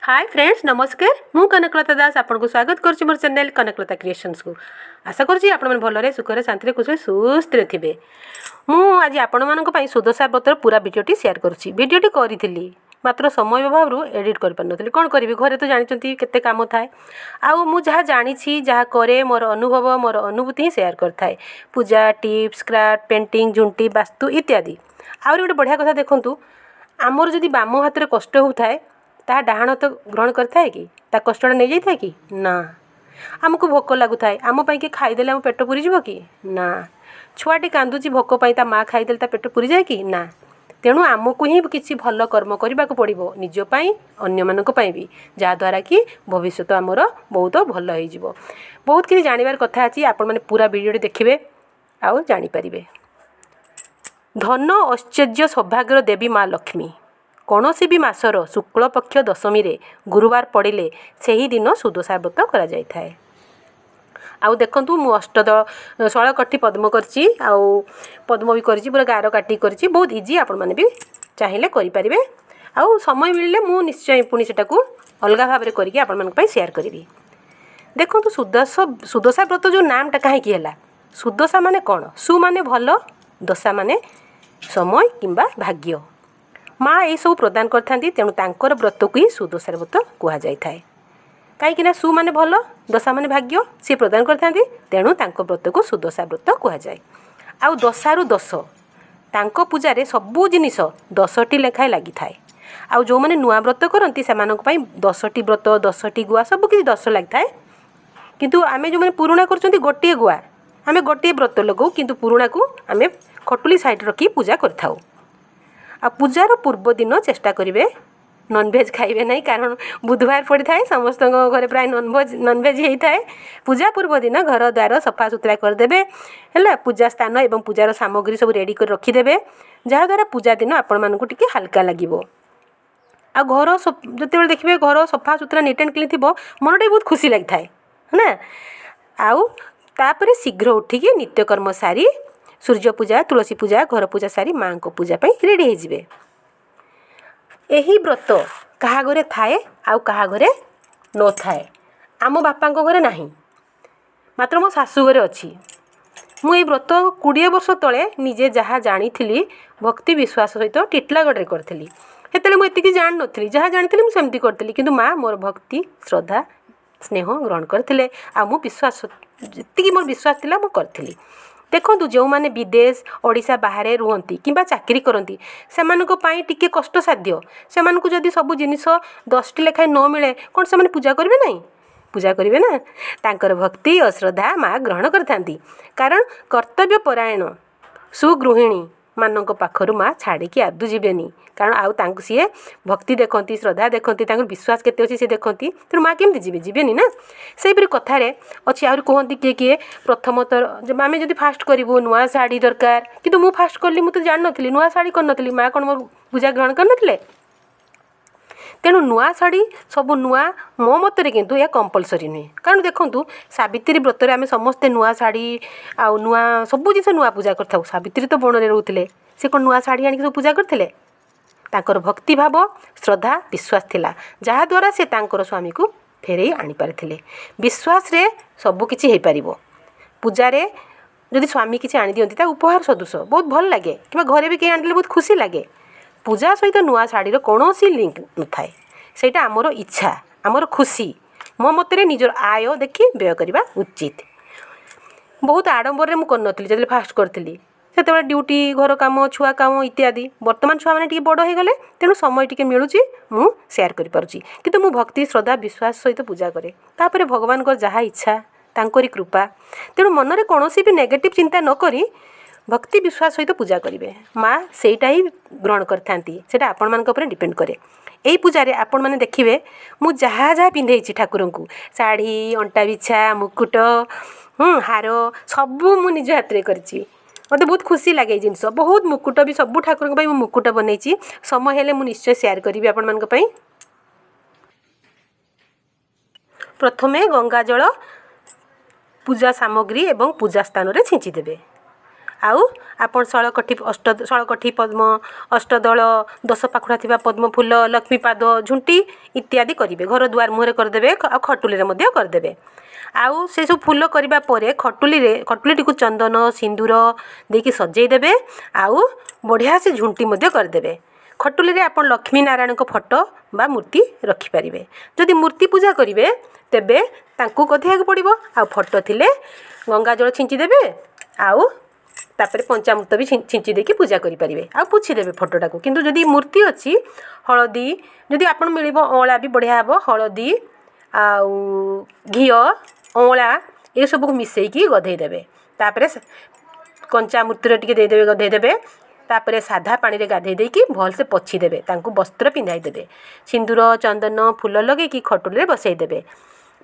ହାଏ friends, ନମସ୍କାର। ମୁଁ କନକଲତା ଦାସ ଆପଣଙ୍କୁ ସ୍ୱାଗତ କରୁଛି ମୋର ଚ୍ୟାନେଲ୍ କନକଲତା କ୍ରିଏସନ୍ସକୁ। ଆଶା କରୁଛି ଆପଣମାନେ ଭଲରେ, ସୁଖରେ, ଶାନ୍ତିରେ, ଖୁସିରେ, ସୁସ୍ଥରେ ଥିବେ। ମୁଁ ଆଜି ଆପଣମାନଙ୍କ ପାଇଁ ସୁଦଶା ବ୍ରତର ପୁରା ଭିଡ଼ିଓଟି ସେୟାର କରୁଛି। ଭିଡ଼ିଓଟି କରିଥିଲି, ମାତ୍ର ସମୟ ଅଭାବରୁ ଏଡ଼ିଟ୍ କରିପାରିନଥିଲି। କ'ଣ କରିବି, ଘରେ ତ ଜାଣିଛନ୍ତି କେତେ କାମ ଥାଏ। ଆଉ ମୁଁ ଯାହା ଜାଣିଛି, ଯାହା କରେ, ମୋର ଅନୁଭବ, ମୋର ଅନୁଭୂତି ହିଁ ସେୟାର କରିଥାଏ। ପୂଜା ଟିପ୍ସ, କ୍ରାଫ୍ଟ, ପେଣ୍ଟିଂ, ଝୁଣ୍ଟି, ବାସ୍ତୁ ଇତ୍ୟାଦି। ଆହୁରି ଗୋଟେ ବଢ଼ିଆ କଥା ଦେଖନ୍ତୁ, ଆମର ଯଦି ବାମ ହାତରେ କଷ୍ଟ ହେଉଥାଏ, ତାହା ଡାହାଣ ହାତ ଗ୍ରହଣ କରିଥାଏ କି? ତା କଷ୍ଟଟା ନେଇଯାଇଥାଏ କି? ନା। ଆମକୁ ଭୋକ ଲାଗୁଥାଏ, ଆମ ପାଇଁ କିଏ ଖାଇଦେଲେ ଆମ ପେଟ ପୁରିଯିବ କି? ନା। ଛୁଆଟି କାନ୍ଦୁଛି ଭୋକ ପାଇଁ, ତା ମା ଖାଇଦେଲେ ତା ପେଟ ପୁରିଯାଏ କି? ନା। ତେଣୁ ଆମକୁ ହିଁ କିଛି ଭଲ କର୍ମ କରିବାକୁ ପଡ଼ିବ, ନିଜ ପାଇଁ, ଅନ୍ୟମାନଙ୍କ ପାଇଁ ବି, ଯାହାଦ୍ୱାରା କି ଭବିଷ୍ୟତ ଆମର ବହୁତ ଭଲ ହେଇଯିବ। ବହୁତ କିଛି ଜାଣିବାର କଥା ଅଛି। ଆପଣମାନେ ପୁରା ଭିଡ଼ିଓଟି ଦେଖିବେ ଆଉ ଜାଣିପାରିବେ। ଧନ, ଐଶ୍ୱର୍ଯ୍ୟ, ସୌଭାଗ୍ୟର ଦେବୀ ମା ଲକ୍ଷ୍ମୀ। କୌଣସି ବି ମାସର ଶୁକ୍ଳପକ୍ଷ ଦଶମୀରେ ଗୁରୁବାର ପଡ଼ିଲେ ସେହି ଦିନ ସୁଦଶା ବ୍ରତ କରାଯାଇଥାଏ। ଆଉ ଦେଖନ୍ତୁ, ମୁଁ ଅଷ୍ଟଦଳ ଷୋଳକଠି ପଦ୍ମ କରିଛି ଆଉ ପଦ୍ମ ବି କରିଛି, ପୁରା ଗାର କାଟିକି କରିଛି। ବହୁତ ଇଜି, ଆପଣମାନେ ବି ଚାହିଁଲେ କରିପାରିବେ। ଆଉ ସମୟ ମିଳିଲେ ମୁଁ ନିଶ୍ଚୟ ପୁଣି ସେଟାକୁ ଅଲଗା ଭାବରେ କରିକି ଆପଣମାନଙ୍କ ପାଇଁ ସେୟାର କରିବି। ଦେଖନ୍ତୁ, ସୁଦଶା ବ୍ରତ ଯେଉଁ ନାମଟା କାହିଁକି ହେଲା? ସୁଦଶା ମାନେ କ'ଣ? ସୁ ମାନେ ଭଲ, ଦଶା ମାନେ ସମୟ କିମ୍ବା ଭାଗ୍ୟ। ମା ଏଇସବୁ ପ୍ରଦାନ କରିଥାନ୍ତି, ତେଣୁ ତାଙ୍କର ବ୍ରତକୁ ହିଁ ସୁଦଶା ବ୍ରତ କୁହାଯାଇଥାଏ। କାହିଁକିନା ସୁ ମାନେ ଭଲ, ଦଶା ମାନେ ଭାଗ୍ୟ, ସିଏ ପ୍ରଦାନ କରିଥାନ୍ତି, ତେଣୁ ତାଙ୍କ ବ୍ରତକୁ ସୁଦଶା ବ୍ରତ କୁହାଯାଏ। ଆଉ ଦଶାରୁ ଦଶ, ତାଙ୍କ ପୂଜାରେ ସବୁ ଜିନିଷ 10ଟି ଲେଖାଏଁ ଲାଗିଥାଏ। ଆଉ ଯେଉଁମାନେ ନୂଆ ବ୍ରତ କରନ୍ତି, ସେମାନଙ୍କ ପାଇଁ 10ଟି ବ୍ରତ, 10ଟି ଗୁଆ, ସବୁ କିଛି 10 ଲାଗିଥାଏ। କିନ୍ତୁ ଆମେ ଯେଉଁମାନେ ପୁରୁଣା କରୁଛନ୍ତି, ଗୋଟିଏ ଗୁଆ, ଆମେ ଗୋଟିଏ ବ୍ରତ ଲଗାଉ, କିନ୍ତୁ ପୁରୁଣାକୁ ଆମେ ଖଟୁଲି ସାଇଡ଼୍ ରଖି ପୂଜା କରିଥାଉ। ଆଉ ପୂଜାର ପୂର୍ବ ଦିନ ଚେଷ୍ଟା କରିବେ ନନଭେଜ୍ ଖାଇବେ ନାହିଁ, କାରଣ ବୁଧବାର ପଡ଼ିଥାଏ, ସମସ୍ତଙ୍କ ଘରେ ପ୍ରାୟ ନନଭେଜ୍ ହେଇଥାଏ। ପୂଜା ପୂର୍ବ ଦିନ ଘର ଦ୍ୱାର ସଫାସୁତୁରା କରିଦେବେ, ହେଲା? ପୂଜା ସ୍ଥାନ ଏବଂ ପୂଜାର ସାମଗ୍ରୀ ସବୁ ରେଡ଼ି କରି ରଖିଦେବେ, ଯାହାଦ୍ୱାରା ପୂଜା ଦିନ ଆପଣମାନଙ୍କୁ ଟିକେ ହାଲକା ଲାଗିବ। ଆଉ ଘର ଯେତେବେଳେ ଦେଖିବେ ଘର ସଫାସୁତୁରା, ନିଟ୍ ଆଣ୍ଡ କ୍ଲିନ୍ ଥିବ, ମନଟା ବି ବହୁତ ଖୁସି ଲାଗିଥାଏ ନା? ଆଉ ତାପରେ ଶୀଘ୍ର ଉଠିକି ନିତ୍ୟକର୍ମ ସାରି, ସୂର୍ଯ୍ୟ ପୂଜା, ତୁଳସୀ ପୂଜା, ଘର ପୂଜା ସାରି ମାଆଙ୍କ ପୂଜା ପାଇଁ ରେଡ଼ି ହେଇଯିବେ। ଏହି ବ୍ରତ କାହା ଘରେ ଥାଏ ଆଉ କାହା ଘରେ ନଥାଏ। ଆମ ବାପାଙ୍କ ଘରେ ନାହିଁ, ମାତ୍ର ମୋ ଶାଶୁ ଘରେ ଅଛି। ମୁଁ ଏଇ ବ୍ରତ 20 ବର୍ଷ ତଳେ ନିଜେ ଯାହା ଜାଣିଥିଲି, ଭକ୍ତି ବିଶ୍ୱାସ ସହିତ ଟିଟଲାଗଡ଼ରେ କରିଥିଲି। ସେତେବେଳେ ମୁଁ ଏତିକି ଜାଣିନଥିଲି, ଯାହା ଜାଣିଥିଲି ମୁଁ ସେମିତି କରିଥିଲି। କିନ୍ତୁ ମା ମୋର ଭକ୍ତି, ଶ୍ରଦ୍ଧା, ସ୍ନେହ ଗ୍ରହଣ କରିଥିଲେ। ଆଉ ମୁଁ ବିଶ୍ୱାସ, ଯେତିକି ମୋର ବିଶ୍ୱାସ ଥିଲା, ମୁଁ କରିଥିଲି। ଦେଖନ୍ତୁ, ଯେଉଁମାନେ ବିଦେଶ, ଓଡ଼ିଶା ବାହାରେ ରୁହନ୍ତି କିମ୍ବା ଚାକିରି କରନ୍ତି, ସେମାନଙ୍କ ପାଇଁ ଟିକେ କଷ୍ଟସାଧ୍ୟ। ସେମାନଙ୍କୁ ଯଦି ସବୁ ଜିନିଷ 10ଟି ଲେଖାଏଁ ନ ମିଳେ, କ'ଣ ସେମାନେ ପୂଜା କରିବେ ନାହିଁ? ପୂଜା କରିବେ ନା? ତାଙ୍କର ଭକ୍ତି ଓ ଶ୍ରଦ୍ଧା ମା ଗ୍ରହଣ କରିଥାନ୍ତି, କାରଣ କର୍ତ୍ତବ୍ୟ ପରାୟଣ ସୁଗୃହିଣୀ ମାନଙ୍କ ପାଖରୁ ମା ଛାଡ଼ିକି ଆଦୌ ଯିବେନି। କାରଣ ଆଉ ତାଙ୍କୁ ସିଏ ଭକ୍ତି ଦେଖନ୍ତି, ଶ୍ରଦ୍ଧା ଦେଖନ୍ତି, ତାଙ୍କର ବିଶ୍ୱାସ କେତେ ଅଛି ସେ ଦେଖନ୍ତି। ତେଣୁ ମା କେମିତି ଯିବେ? ଯିବେନି ନା? ସେହିପରି କଥାରେ ଅଛି, ଆହୁରି କୁହନ୍ତି କିଏ କିଏ, ପ୍ରଥମତଃ ଆମେ ଯଦି ଫାଷ୍ଟ କରିବୁ, ନୂଆ ଶାଢ଼ୀ ଦରକାର। କିନ୍ତୁ ମୁଁ ଫାଷ୍ଟ କଲି, ମୁଁ ତ ଜାଣିନଥିଲି, ନୂଆ ଶାଢ଼ୀ କରିନଥିଲି, ମା କ'ଣ ମୋର ପୂଜା ଗ୍ରହଣ କରିନଥିଲେ? ତେଣୁ ନୂଆ ଶାଢ଼ୀ, ସବୁ ନୂଆ, ମୋ ମତରେ କିନ୍ତୁ ଏହା କମ୍ପଲସରି ନୁହେଁ। କାରଣ ଦେଖନ୍ତୁ, ସାବିତ୍ରୀ ବ୍ରତରେ ଆମେ ସମସ୍ତେ ନୂଆ ଶାଢ଼ୀ ଆଉ ନୂଆ ସବୁ ଜିନିଷ ନୂଆ ପୂଜା କରିଥାଉ। ସାବିତ୍ରୀ ତ ବଣରେ ରହୁଥିଲେ, ସେ କ'ଣ ନୂଆ ଶାଢ଼ୀ ଆଣିକି ସବୁ ପୂଜା କରିଥିଲେ? ତାଙ୍କର ଭକ୍ତିଭାବ, ଶ୍ରଦ୍ଧା, ବିଶ୍ୱାସ ଥିଲା, ଯାହାଦ୍ୱାରା ସେ ତାଙ୍କର ସ୍ୱାମୀକୁ ଫେରେଇ ଆଣିପାରିଥିଲେ। ବିଶ୍ୱାସରେ ସବୁକିଛି ହେଇପାରିବ। ପୂଜାରେ ଯଦି ସ୍ୱାମୀ କିଛି ଆଣିଦିଅନ୍ତି, ତା ଉପହାର ସଦୃଶ ବହୁତ ଭଲ ଲାଗେ, କିମ୍ବା ଘରେ ବି କେହି ଆଣିଦେଲେ ବହୁତ ଖୁସି ଲାଗେ। ପୂଜା ସହିତ ନୂଆ ଶାଢ଼ୀର କୌଣସି ଲିଙ୍କ ନଥାଏ। ସେଇଟା ଆମର ଇଚ୍ଛା, ଆମର ଖୁସି। ମୋ ମତରେ ନିଜର ଆୟ ଦେଖି ବ୍ୟୟ କରିବା ଉଚିତ। ବହୁତ ଆଡ଼ମ୍ବରରେ ମୁଁ କରିନଥିଲି ଯେତେବେଳେ ଫାଷ୍ଟ କରିଥିଲି। ସେତେବେଳେ ଡ୍ୟୁଟି, ଘର କାମ, ଛୁଆ କାମ ଇତ୍ୟାଦି। ବର୍ତ୍ତମାନ ଛୁଆମାନେ ଟିକେ ବଡ଼ ହେଇଗଲେ, ତେଣୁ ସମୟ ଟିକେ ମିଳୁଛି, ମୁଁ ସେୟାର କରିପାରୁଛି। କିନ୍ତୁ ମୁଁ ଭକ୍ତି, ଶ୍ରଦ୍ଧା, ବିଶ୍ୱାସ ସହିତ ପୂଜା କରେ। ତାପରେ ଭଗବାନଙ୍କର ଯାହା ଇଚ୍ଛା, ତାଙ୍କରି କୃପା। ତେଣୁ ମନରେ କୌଣସି ବି ନେଗେଟିଭ୍ ଚିନ୍ତା ନ କରି ଭକ୍ତି ବିଶ୍ୱାସ ସହିତ ପୂଜା କରିବେ, ମା ସେଇଟା ହିଁ ଗ୍ରହଣ କରିଥାନ୍ତି। ସେଇଟା ଆପଣମାନଙ୍କ ଉପରେ ଡିପେଣ୍ଡ କରେ। ଏଇ ପୂଜାରେ ଆପଣମାନେ ଦେଖିବେ, ମୁଁ ଯାହା ଯାହା ପିନ୍ଧେଇଛି ଠାକୁରଙ୍କୁ, ଶାଢ଼ୀ, ଅଣ୍ଟା ବିଛା, ମୁକୁଟ, ହାର, ସବୁ ମୁଁ ନିଜ ହାତରେ କରିଛି। ମୋତେ ବହୁତ ଖୁସି ଲାଗେ ଏଇ ଜିନିଷ। ବହୁତ ମୁକୁଟ ବି, ସବୁ ଠାକୁରଙ୍କ ପାଇଁ ମୁଁ ମୁକୁଟ ବନେଇଛି। ସମୟ ହେଲେ ମୁଁ ନିଶ୍ଚୟ ସେୟାର କରିବି ଆପଣମାନଙ୍କ ପାଇଁ। ପ୍ରଥମେ ଗଙ୍ଗା ଜଳ ପୂଜା ସାମଗ୍ରୀ ଏବଂ ପୂଜା ସ୍ଥାନରେ ଛିଞ୍ଚି ଦେବେ। ଆଉ ଆପଣ ଶଳକଠି ଅଷ୍ଟ ଶଳକଠି ପଦ୍ମ, ଅଷ୍ଟଦଳ, ଦଶ ପାଖୁଡ଼ା ଥିବା ପଦ୍ମ ଫୁଲ, ଲକ୍ଷ୍ମୀପାଦ, ଝୁଣ୍ଟି ଇତ୍ୟାଦି କରିବେ। ଘର ଦୁଆର ମୁହଁରେ କରିଦେବେ ଆଉ ଖଟୁଲିରେ ମଧ୍ୟ କରିଦେବେ। ଆଉ ସେସବୁ ଫୁଲ କରିବା ପରେ ଖଟୁଲିରେ ଖଟୁଲିଟିକୁ ଚନ୍ଦନ ସିନ୍ଦୁର ଦେଇକି ସଜେଇ ଦେବେ ଆଉ ବଢ଼ିଆ ସେ ଝୁଣ୍ଟି ମଧ୍ୟ କରିଦେବେ। ଖଟୁଲିରେ ଆପଣ ଲକ୍ଷ୍ମୀ ନାରାୟଣଙ୍କ ଫଟୋ ବା ମୂର୍ତ୍ତି ରଖିପାରିବେ। ଯଦି ମୂର୍ତ୍ତି ପୂଜା କରିବେ, ତେବେ ତାଙ୍କୁ ଗାଧୋଇବାକୁ ପଡ଼ିବ। ଆଉ ଫଟୋ ଥିଲେ ଗଙ୍ଗା ଜଳ ଛିଞ୍ଚି ଦେବେ ଆଉ ତାପରେ ପଞ୍ଚାମୃତ ବି ଛିଞ୍ଚି ଦେଇକି ପୂଜା କରିପାରିବେ ଆଉ ପୋଛିଦେବେ ଫଟୋଟାକୁ। କିନ୍ତୁ ଯଦି ମୂର୍ତ୍ତି ଅଛି, ହଳଦୀ ଯଦି ଆପଣ ମିଳିବ, ଅଁଳା ବି ବଢ଼ିଆ ହେବ। ହଳଦୀ ଆଉ ଘିଅ, ଅଁଳା ଏସବୁକୁ ମିଶାଇକି ଗାଧୋଇ ଦେବେ। ତାପରେ କଞ୍ଚା ମୂର୍ତ୍ତିରେ ଟିକେ ଦେଇଦେବେ, ଗାଧୋଇ ଦେବେ। ତାପରେ ସାଧା ପାଣିରେ ଗାଧୋଇ ଦେଇକି ଭଲସେ ପୋଛିଦେବେ, ତାଙ୍କୁ ବସ୍ତ୍ର ପିନ୍ଧାଇ ଦେବେ, ସିନ୍ଦୁର ଚନ୍ଦନ ଫୁଲ ଲଗେଇକି ଖଟୁଲିରେ ବସାଇ ଦେବେ।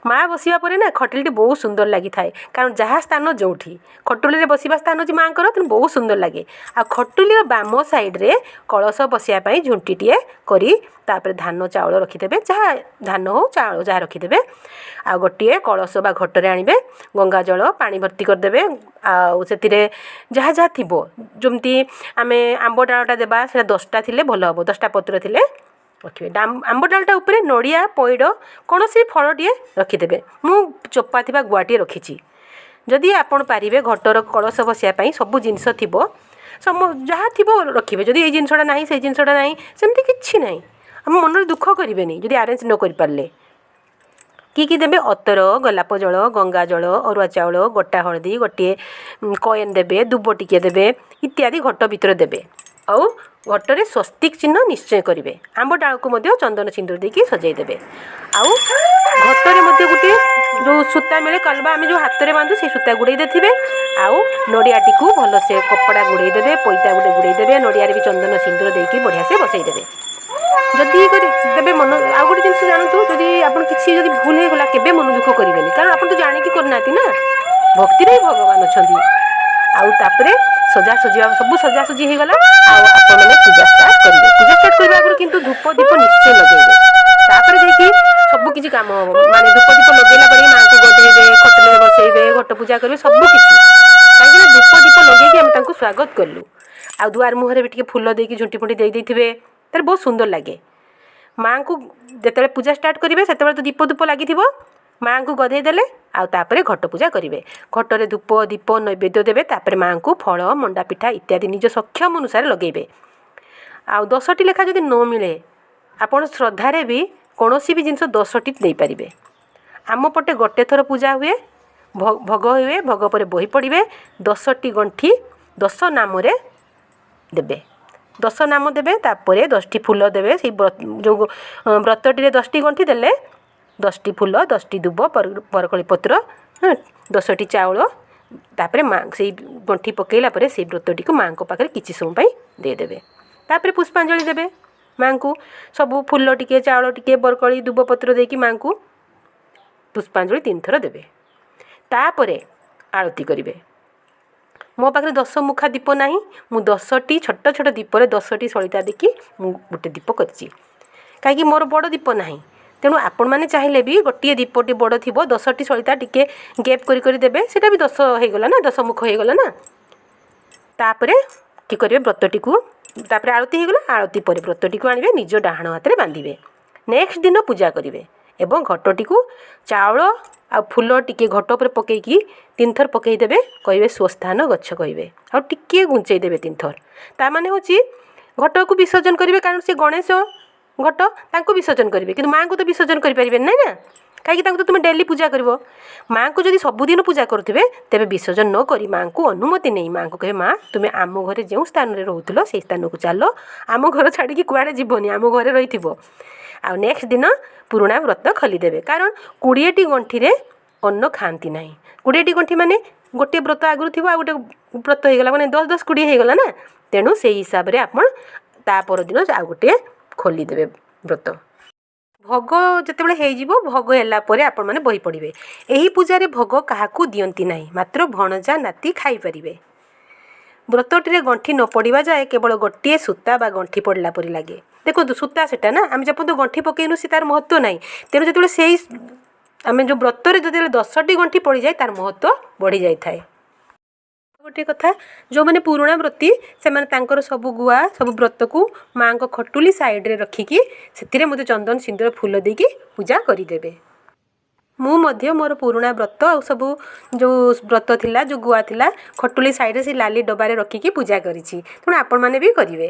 ମା ବସିବା ପରେ ନା ଖଟୁଲିଟି ବହୁତ ସୁନ୍ଦର ଲାଗିଥାଏ, କାରଣ ଯାହା ସ୍ଥାନ ଯେଉଁଠି ଖଟୁଲିରେ ବସିବା ସ୍ଥାନ ହେଉଛି ମାଆଙ୍କର, ତେଣୁ ବହୁତ ସୁନ୍ଦର ଲାଗେ। ଆଉ ଖଟୁଲିର ବାମ ସାଇଡ଼୍ରେ କଳସ ବସିବା ପାଇଁ ଝୁଣ୍ଟିଟିଏ କରି ତାପରେ ଧାନ ଚାଉଳ ରଖିଦେବେ, ଯାହା ଧାନ ହଉ ଚାଉଳ ଯାହା ରଖିଦେବେ। ଆଉ ଗୋଟିଏ କଳସ ବା ଘଟରେ ଆଣିବେ, ଗଙ୍ଗା ଜଳ ପାଣି ଭର୍ତ୍ତି କରିଦେବେ। ଆଉ ସେଥିରେ ଯାହା ଯାହା ଥିବ, ଯେମିତି ଆମେ ଆମ୍ବ ଡାଳଟା ଦେବା, ସେଇଟା 10ଟା ଥିଲେ ଭଲ ହେବ, 10ଟା ପତ୍ର ଥିଲେ ରଖିବେ। ଆମ୍ବ ଡାଳଟା ଉପରେ ନଡ଼ିଆ, ପଇଡ଼, କୌଣସି ଫଳଟିଏ ରଖିଦେବେ। ମୁଁ ଚୋପା ଥିବା ଗୁଆଟିଏ ରଖିଛି। ଯଦି ଆପଣ ପାରିବେ, ଘଟର କଳସ ବସିବା ପାଇଁ ସବୁ ଜିନିଷ ଥିବ, ଯାହା ଥିବ ରଖିବେ। ଯଦି ଏଇ ଜିନିଷଟା ନାହିଁ, ସେଇ ଜିନିଷଟା ନାହିଁ, ସେମିତି କିଛି ନାହିଁ। ଆମ ମନରେ ଦୁଃଖ କରିବେନି ଯଦି ଆରେଞ୍ଜ ନ କରିପାରିଲେ। କି କି ଦେବେ? ଅତର, ଗୋଲାପ ଜଳ, ଗଙ୍ଗା ଜଳ, ଅରୁଆ ଚାଉଳ, ଗୋଟା ହଳଦୀ, ଗୋଟିଏ କଏନ୍ ଦେବେ, ଦୁବ ଟିକିଏ ଦେବେ ଇତ୍ୟାଦି ଘଟ ଭିତରେ ଦେବେ। ଆଉ ଘଟରେ ସ୍ୱସ୍ତିକ ଚିହ୍ନ ନିଶ୍ଚୟ କରିବେ। ଆମ୍ବ ଡାଳକୁ ମଧ୍ୟ ଚନ୍ଦନ ସିନ୍ଦୁର ଦେଇକି ସଜେଇ ଦେବେ। ଆଉ ଘଟରେ ମଧ୍ୟ ଗୋଟିଏ ଯେଉଁ ସୂତା ମିଳେ କଲବା, ଆମେ ଯେଉଁ ହାତରେ ବାନ୍ଧୁ, ସେଇ ସୂତା ଗୁଡ଼େଇ ଦେଇଥିବେ। ଆଉ ନଡ଼ିଆଟିକୁ ଭଲସେ କପଡ଼ା ଗୁଡ଼େଇ ଦେବେ, ପଇତା ଗୋଟେ ଗୁଡ଼େଇ ଦେବେ। ନଡ଼ିଆରେ ବି ଚନ୍ଦନ ସିନ୍ଦୁର ଦେଇକି ବଢ଼ିଆ ସେ ବସେଇ ଦେବେ। ଯଦି କରି ଦେବେ ମନ। ଆଉ ଗୋଟେ ଜିନିଷ ଜାଣନ୍ତୁ, ଯଦି ଆପଣ କିଛି ଯଦି ଭୁଲ ହେଇଗଲା, କେବେ ମନ ଦୁଃଖ କରିବେନି, କାରଣ ଆପଣ ତ ଜାଣିକି କରିନାହାନ୍ତି ନା। ଭକ୍ତିରେ ହିଁ ଭଗବାନ ଅଛନ୍ତି। ଆଉ ତାପରେ ସଜାସଜିବା ସବୁ ସଜାସଜି ହେଇଗଲା ଆଉ ଆପଣମାନେ ପୂଜା ଷ୍ଟାର୍ଟ କରିବେ। ପୂଜା ଷ୍ଟାର୍ଟ କରିବା ଆଗରୁ କିନ୍ତୁ ଧୂପ ଦୀପ ନିଶ୍ଚୟ ଲଗେଇବେ, ତାପରେ ଯାଇକି ସବୁ କିଛି କାମ ହେବ। ମାନେ ଧୂପ ଦୀପ ଲଗେଇଲା ପରେ ମାଆଙ୍କୁ ଗଧେଇବେ, ଖଟୁଲିରେ ବସେଇବେ, ଘଟ ପୂଜା କରିବେ, ସବୁ କିଛି। କାହିଁକିନା ଧୂପ ଦୀପ ଲଗେଇକି ଆମେ ତାଙ୍କୁ ସ୍ୱାଗତ କଲୁ। ଆଉ ଦୁଆର ମୁହଁରେ ବି ଟିକେ ଫୁଲ ଦେଇକି ଝୁଣ୍ଟି ଫୁଣ୍ଟି ଦେଇ ଦେଇଥିବେ, ତାହେଲେ ବହୁତ ସୁନ୍ଦର ଲାଗେ। ମାଆଙ୍କୁ ଯେତେବେଳେ ପୂଜା ଷ୍ଟାର୍ଟ କରିବେ, ସେତେବେଳେ ତ ଦୀପ ଧୂପ ଲାଗିଥିବ। ମାଆଙ୍କୁ ଗଧେଇ ଦେଲେ ଆଉ ତାପରେ ଘଟ ପୂଜା କରିବେ। ଘଟରେ ଧୂପ ଦୀପ ନୈବେଦ୍ୟ ଦେବେ। ତାପରେ ମାଆଙ୍କୁ ଫଳ, ମଣ୍ଡା ପିଠା ଇତ୍ୟାଦି ନିଜ ସକ୍ଷମ ଅନୁସାରେ ଲଗେଇବେ। ଆଉ 10ଟି ଲେଖା ଯଦି ନ ମିଳେ, ଆପଣ ଶ୍ରଦ୍ଧାରେ ବି କୌଣସି ବି ଜିନିଷ 10ଟି ଦେଇପାରିବେ। ଆମ ପଟେ ଗୋଟେ ଥର ପୂଜା ହୁଏ, ଭୋଗ ହୁଏ, ଭୋଗ ପରେ ବହି ପଢ଼ିବେ, 10ଟି ଗଣ୍ଠି 10 ନାମରେ ଦେବେ। 10 ନାମ ଦେବେ, ତାପରେ 10ଟି ଫୁଲ ଦେବେ। ସେଇ ଯେଉଁ ବ୍ରତଟିରେ 10ଟି ଗଣ୍ଠି ଦେଲେ, 10ଟି ଫୁଲ, 10ଟି ଦୁବ, ବରକୋଳି ପତ୍ର, 10ଟି ଚାଉଳ। ତାପରେ ମା ସେଇ ଗଣ୍ଠି ପକାଇଲା ପରେ ସେଇ ବ୍ରତଟିକୁ ମାଆଙ୍କ ପାଖରେ କିଛି ସମୟ ପାଇଁ ଦେଇଦେବେ। ତାପରେ ପୁଷ୍ପାଞ୍ଜଳି ଦେବେ ମାଆଙ୍କୁ। ସବୁ ଫୁଲ ଟିକେ, ଚାଉଳ ଟିକେ, ବରକୋଳି, ଦୁବ ପତ୍ର ଦେଇକି ମାଆଙ୍କୁ ପୁଷ୍ପାଞ୍ଜଳି ତିନିଥର ଦେବେ। ତାପରେ ଆଳତି କରିବେ। ମୋ ପାଖରେ 10 ମୁଖା ଦୀପ ନାହିଁ, ମୁଁ 10ଟି ଛୋଟ ଛୋଟ ଦୀପରେ 10ଟି ସଳିତା ଦେଇକି ମୁଁ ଗୋଟେ ଦୀପ କରିଛି, କାହିଁକି ମୋର ବଡ଼ ଦୀପ ନାହିଁ। ତେଣୁ ଆପଣମାନେ ଚାହିଁଲେ ବି ଗୋଟିଏ ଦୀପଟି ବଡ଼ ଥିବ, 10ଟି ସଳିତା ଟିକେ ଗେପ୍ କରି କରି ଦେବେ, ସେଇଟା ବି 10 ହେଇଗଲା ନା, 10 ମୁଖ ହେଇଗଲା ନା। ତାପରେ କି କରିବେ ବ୍ରତଟିକୁ? ତାପରେ ଆଳତି ହେଇଗଲା। ଆଳତି ପରେ ବ୍ରତଟିକୁ ଆଣିବେ, ନିଜ ଡାହାଣ ହାତରେ ବାନ୍ଧିବେ। ନେକ୍ସଟ ଦିନ ପୂଜା କରିବେ ଏବଂ ଘଟଟିକୁ ଚାଉଳ ଆଉ ଫୁଲ ଟିକେ ଘଟ ଉପରେ ପକାଇକି ତିନିଥର ପକାଇଦେବେ। କହିବେ ସ୍ୱସ୍ଥାନ ଗଚ୍ଛ କହିବେ ଆଉ ଟିକିଏ ଘୁଞ୍ଚେଇ ଦେବେ ତିନିଥର। ତା ମାନେ ହେଉଛି ଘଟକୁ ବିସର୍ଜନ କରିବେ, କାରଣ ସେ ଗଣେଶ ଘଟ, ତାଙ୍କୁ ବିସର୍ଜନ କରିବେ। କିନ୍ତୁ ମାଆଙ୍କୁ ତ ବିସର୍ଜନ କରିପାରିବେନି ନା, କାହିଁକି ତାଙ୍କୁ ତ ତୁମେ ଡେଲି ପୂଜା କରିବ। ମାଆଙ୍କୁ ଯଦି ସବୁଦିନ ପୂଜା କରୁଥିବେ, ତେବେ ବିସର୍ଜନ ନ କରି ମାଆଙ୍କୁ ଅନୁମତି ନେଇ ମାଆଙ୍କୁ କହିବେ, ମା, ତୁମେ ଆମ ଘରେ ଯେଉଁ ସ୍ଥାନରେ ରହୁଥିଲ ସେଇ ସ୍ଥାନକୁ ଚାଲ, ଆମ ଘର ଛାଡ଼ିକି କୁଆଡ଼େ ଯିବନି, ଆମ ଘରେ ରହିଥିବ। ଆଉ ନେକ୍ସଟ ଦିନ ପୁରୁଣା ବ୍ରତ ଖୋଲିଦେବେ, କାରଣ 20ଟି ଗଣ୍ଠିରେ ଅନ୍ନ ଖାଆନ୍ତି ନାହିଁ। 20ଟି ଗଣ୍ଠି ମାନେ ଗୋଟିଏ ବ୍ରତ ଆଗରୁ ଥିବ ଆଉ ଗୋଟେ ବ୍ରତ ହେଇଗଲା, ମାନେ 10 10 20 ହେଇଗଲା ନା। ତେଣୁ ସେଇ ହିସାବରେ ଆପଣ ତା ପରଦିନ ଆଉ ଗୋଟିଏ ଖୋଲିଦେବେ ବ୍ରତ। ଭୋଗ ଯେତେବେଳେ ହେଇଯିବ, ଭୋଗ ହେଲା ପରେ ଆପଣମାନେ ବହି ପଢ଼ିବେ। ଏହି ପୂଜାରେ ଭୋଗ କାହାକୁ ଦିଅନ୍ତି ନାହିଁ, ମାତ୍ର ଭଣଜା ନାତି ଖାଇପାରିବେ। ବ୍ରତଟିରେ ଗଣ୍ଠି ନ ପଡ଼ିବା ଯାଏ କେବଳ ଗୋଟିଏ ସୂତା ବା ଗଣ୍ଠି ପଡ଼ିଲା ପରି ଲାଗେ। ଦେଖନ୍ତୁ, ସୂତା ସେଟା ନା, ଆମେ ଯେପର୍ଯ୍ୟନ୍ତ ଗଣ୍ଠି ପକେଇନୁ ସେ ତାର ମହତ୍ତ୍ୱ ନାହିଁ। ତେଣୁ ଯେତେବେଳେ ସେଇ ଆମେ ଯେଉଁ ବ୍ରତରେ ଯେତେବେଳେ 10ଟି ଗଣ୍ଠି ପଡ଼ିଯାଏ, ତାର ମହତ୍ତ୍ୱ ବଢ଼ିଯାଇଥାଏ। ଗୋଟିଏ କଥା, ଯେଉଁମାନେ ପୁରୁଣା ବ୍ରତୀ, ସେମାନେ ତାଙ୍କର ସବୁ ଗୁଆ, ସବୁ ବ୍ରତକୁ ମାଆଙ୍କ ଖଟୁଲି ସାଇଡ଼୍ରେ ରଖିକି ସେଥିରେ ମଧ୍ୟ ଚନ୍ଦନ, ସିନ୍ଦୁର, ଫୁଲ ଦେଇକି ପୂଜା କରିଦେବେ। ମୁଁ ମଧ୍ୟ ମୋର ପୁରୁଣା ବ୍ରତ ଆଉ ସବୁ ଯେଉଁ ବ୍ରତ ଥିଲା, ଯେଉଁ ଗୁଆ ଥିଲା, ଖଟୁଲି ସାଇଡ଼୍ରେ ସେ ଲାଲି ଡବାରେ ରଖିକି ପୂଜା କରିଛି। ତେଣୁ ଆପଣମାନେ ବି କରିବେ।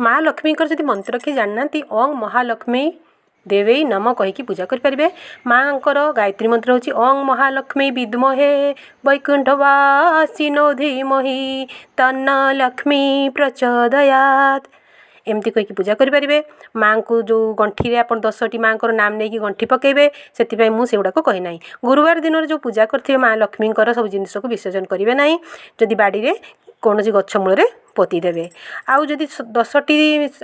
ମା ଲକ୍ଷ୍ମୀଙ୍କର ଯଦି ମନ୍ତ୍ର କିଏ ଜାଣିନାହାନ୍ତି, ଓଁ ମହାଲକ୍ଷ୍ମୀ ଦେବୀ ନମ କହିକି ପୂଜା କରିପାରିବେ। ମାଆଙ୍କର ଗାୟତ୍ରୀ ମନ୍ତ୍ର ହେଉଛି ଓଁ ମହାଲକ୍ଷ୍ମୀ ବିଦ୍ମହେ ବୈକୁଣ୍ଠବାସିନୋ ଧୀମହି ତନ୍ନ ଲକ୍ଷ୍ମୀ ପ୍ରଚୋଦୟାତ୍, ଏମିତି କହିକି ପୂଜା କରିପାରିବେ। ମାଆଙ୍କୁ ଯେଉଁ ଗଣ୍ଠିରେ ଆପଣ 10ଟି ମାଆଙ୍କର ନାମ ନେଇକି ଗଣ୍ଠି ପକାଇବେ, ସେଥିପାଇଁ ମୁଁ ସେଗୁଡ଼ାକ କହିନାହିଁ। ଗୁରୁବାର ଦିନରେ ଯେଉଁ ପୂଜା କରିଥିବେ ମା ଲକ୍ଷ୍ମୀଙ୍କର, ସବୁ ଜିନିଷକୁ ବିସର୍ଜନ କରିବେ ନାହିଁ। ଯଦି ବାଡ଼ିରେ କୌଣସି ଗଛ ମୂଳରେ ପୋତି ଦେବେ। ଆଉ ଯଦି 10ଟି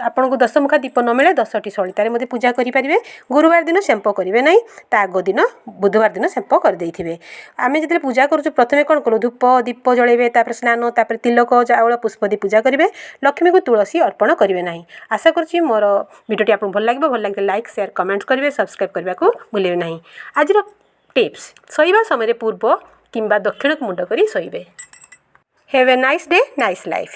ଆପଣଙ୍କୁ ଦଶମୁଖା ଦୀପ ନ ମିଳେ, 10ଟି ସଳିତାରେ ମଧ୍ୟ ପୂଜା କରିପାରିବେ। ଗୁରୁବାର ଦିନ ସେମ୍ପ କରିବେ ନାହିଁ, ତା ଆଗ ଦିନ ବୁଧବାର ଦିନ ସେମ୍ପ କରିଦେଇଥିବେ। ଆମେ ଯେତେବେଳେ ପୂଜା କରୁଛୁ, ପ୍ରଥମେ କ'ଣ କରୁ? ଧୂପ ଦୀପ ଜଳେଇବେ, ତାପରେ ସ୍ନାନ, ତାପରେ ତିଲକ, ଚାଉଳ, ପୁଷ୍ପ ଦେଇ ପୂଜା କରିବେ। ଲକ୍ଷ୍ମୀକୁ ତୁଳସୀ ଅର୍ପଣ କରିବେ ନାହିଁ। ଆଶା କରୁଛି ମୋର ଭିଡ଼ିଓଟି ଆପଣଙ୍କୁ ଭଲ ଲାଗିବ। ଭଲ ଲାଗିଲେ ଲାଇକ୍, ସେୟାର, କମେଣ୍ଟ କରିବେ। ସବସ୍କ୍ରାଇବ୍ କରିବାକୁ ଭୁଲିବେ ନାହିଁ। ଆଜିର ଟିପ୍ସ, ଶୋଇବା ସମୟରେ ପୂର୍ବ କିମ୍ବା ଦକ୍ଷିଣକୁ ମୁଣ୍ଡ କରି ଶୋଇବେ। Have a nice day, nice life.